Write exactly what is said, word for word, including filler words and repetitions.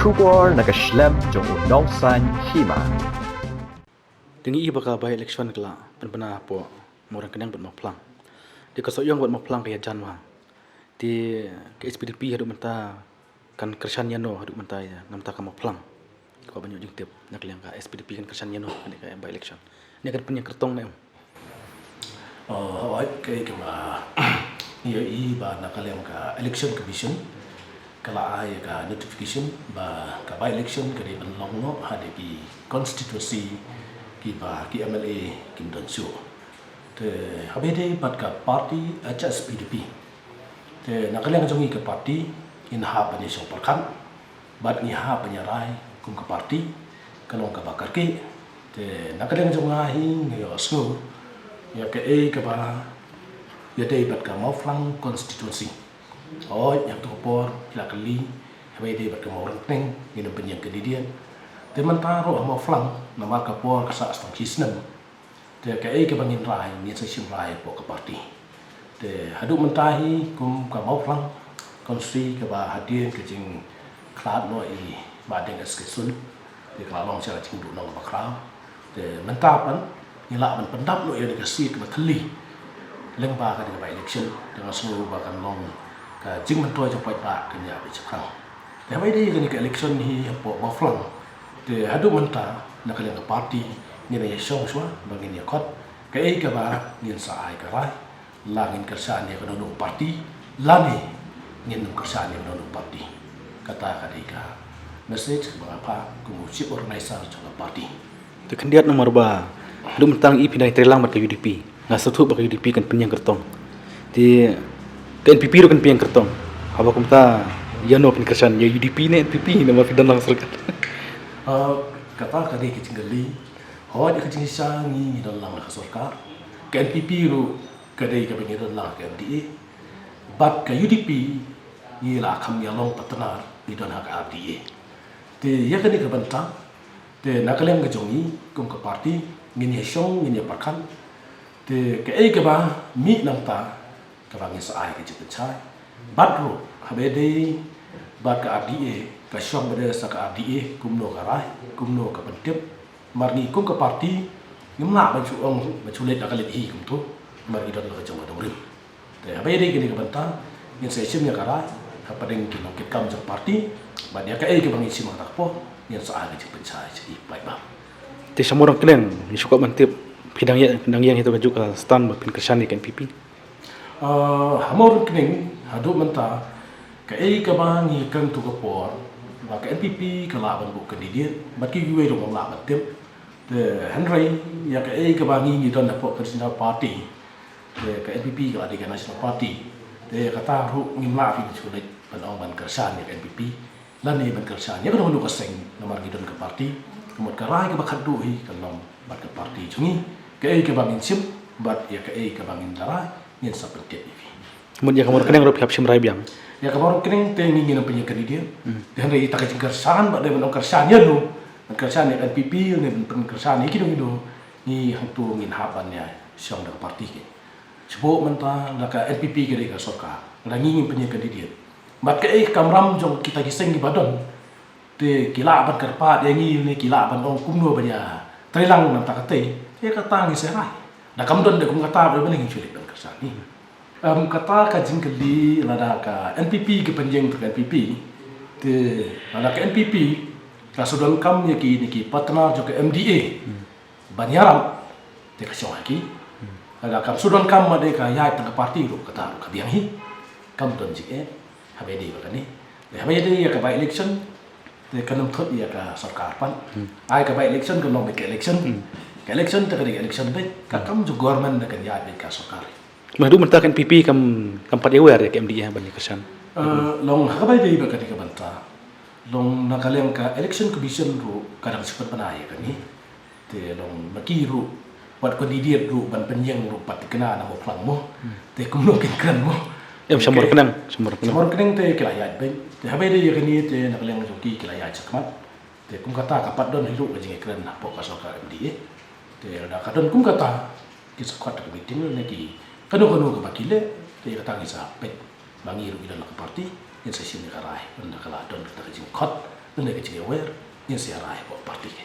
Khubor na ka shlem jong u nongsan hima. Te ngi i ba ka by election ka la pynbna hapoh Mawryngkneng bad Mawphlang. Te ka Sohiong bad Mawphlang ka ïajan bha. Te ka S P D P haduh mynta kan kyrshan ïano haduh mynta ïa namar ka Mawphlang. Ka ban ïoh jingtip na ka liang ka S P D P kan kyrshan ïano kane ka by election. Ne kan pynïeng kyrtong ne em? Oh, hooid, kaei kaba ngi ïohi ba na ka liang ka Election Commission ka la ai ka notification ba ka by election ka dei ban long noh ha ki constituency kiba ki M L A kim don shuh. Te haba ïadei bad ka party H S P D P. Te na ka liang jong ngi ka party ngin hap ban ïashong pyrkhat bad ngi hap ban ïarai kum ka party ka long kaba kyrkieh. Te na ka liang jong nga hi nga ïohsngew ïa kaei kaba ïadei bad ka Mawphlang constituency. Hooid, ïa kato ka por ki la kylli haba ïadei bad ka Mawryngkneng ngin ym pynïeng candidate. Te mynta ruh ha Mawphlang namar ka por ka sah tang shi snem. Te kaei kaba ngin rai ngin sa shim rai hapoh ka party. Te haduh mynta hi kum ka Mawphlang constituency kaba hadien ka jingkhlad noh i Bah Deng S K Sun. Te ka la long sha ka jingduhnong kaba khraw. Te mynta pat ngi lah ban pyndap noh ïa ka seat kaba thylli lyngba kane ka by election. Te nga sngew ba kan long ka jingmyntoi jong paidbah kan ïa bit shaphrang. Te haba ïadei kane ka election hi hapoh Mawphlang. Te haduh mynta na ka liang ka party ngin ïa shong shuwa ba ngin ïa khot kaei kaba ngin sa ai ka rai, la ngin kyrshan ïa kano kano party lane ngin ym kyrshan ïa kano kano party. Kata ka dei ka message kaba nga phah kum u chief organizer jong ka party. Te khyndiat namar ba haduh mynta ngi i phi dang trei lang bad ka U D P. Nga sngewthuh ba ka U D P kan pynïeng kyrtong. Te ka N P P ruh kan pynïeng kyrtong. Haba kumta ïano phin kyrshan, ïa U D P ne N P P namar phi don lang sorkar? Ah, kata ka dei ka jingkylli. Hooid, ka jingshisha ngi ngi don lang ka sorkar. Ka N P P ruh ka dei kaba ngi don lang ka M D A. Bad ka U D P ngi la kham ïa long partner ngi don ha ka R D A. Te ïa kane ka bynta te na ka liang ka jong ngi kum ka party ngin ïa shong ngin ïa pyrkhat. Te kaei kaba mih nangta kaba ngin sa ai ka jingpynshai. Bad ruh haba ïadei bad ka R D A ka shong bad sa ka R D A kumno ka rai kumno ka pyntip. Namar ngi kum ka party ngim lah ban shu ong ban shu leit na ka leit hi kumto. Namar ngi don la ka jong ka dongrim. Te haba ïadei kane ka bynta ngin sa ïashim ïa ka rai hapdeng ki nongkitkam jong party bad ïa kaei kaba ngin shim ha kata ka por ngin sa ai ka jingpynshai sha ki paidbah. Te sha Mawryngkneng ngi shu kwah ban tip phi dang ïeng, dang ïeng ïa kato kajuh ka stand ba phin kyrshan ïa ka N P P? Ah, ha Mawryngkneng haduh mynta kaei kaba ngi kren to ka por ba ka N P P ka lah ban buh candidate bad kiwei ruh ngam lah ban tip. Te hynrei ïa kaei kaba ngi ngi don hapoh ka national party. Te ka N P P ka la dei ka national party. Te kata ruh ngim lah phi ban shu leit ban ong ban kyrshan ïa ka N P P lane ban kyrshan ïa kano kano ka seng namar ngi don ka party. Ka mut ka rai kaba khatduh hi kan long bad ka party jong ngi. Kaei kaba ngin shim bad ïa kaei kaba ngin da rai ngin sa pyntip ïa phi. Mut ïa ka Mawryngkneng ruh phi hap shim rai biang? Ïa ka Mawryngkneng te ngi ngin ym pynïeng candidate. Hmm. Te hynrei ïa kata ka jingkyrshan ba dei ban ong kyrshan ïano, ban kyrshan ïa ka N P P ne ban pynkyrshan ïa kino kino, ngi hangto ngin hap ban ïa shong da ka party. Shuh mynta la ka N P P ka dei ka sorkar. La ngi ngin pynïeng candidate. Bad kaei ka kamram jong kita ki seng kiba don. Te ki lah ban kyrpad ïa ngi ne ki lah ban ong kumno ban ïa trei lang na kata ka tei. Te kata ngi sa rai. Da kam don de kum kata ba ngi shu leit ban kyrshan. Em, kata ka jingkylli lada ka N P P ka pynïeng to ka N P P. Te lada ka N P P ka shu donkam ïa kine ki partner jong ka M D A ban ïarap, te ka shong ha ki. Lada kam shu donkam ma dei ka ïaid tang ka party ruh kata ruh ka biang hi. Kam don jingeh. Haba ïadei bad kane. Te haba ïadei ïa ka by election. Te kan ym thut ïa ka sorkar pat. Hmm. Ai ka by election kan long beit ka election. Hmm. Ka election te ka dei ka election beit. Ka kam jong government ne kan ïaid beit ka sorkar. Haduh mynta ka N P P kam, kam pat ïawer ïa ka M D A ban ïa kyrshan? Eh, long ha kaba ïadei bad kane ka bynta. Long na ka liang ka Election Commission ruh ka dang shu pynbna ïa kane. Te long ma ki ruh wat candidate ruh ban pynïeng ruh pat thikna na Mawphlang mo. Hmm. Te kumno kin kren mo. Em, sha Mawryngkneng, sha Mawryngkneng. Sha Mawryngkneng te ki la ïaid beit. Te haba ïadei ïa kane te na ka liang jong ki ki la ïaid shakhmat. Te kum kata ka pat don hi ruh ka jingkren hapoh ka sorkar M D A. Te lada ka don kum kata ki sa khot ka meeting ne ki kano kano kaba ki leh, te kata ngi sa peit ba ngi ruh ngi don la ka party ngin sa shim ïa ka rai. Lada ka la don kata ka jingkhot Lane ka jingïawer ngin sa ïa rai hapoh party.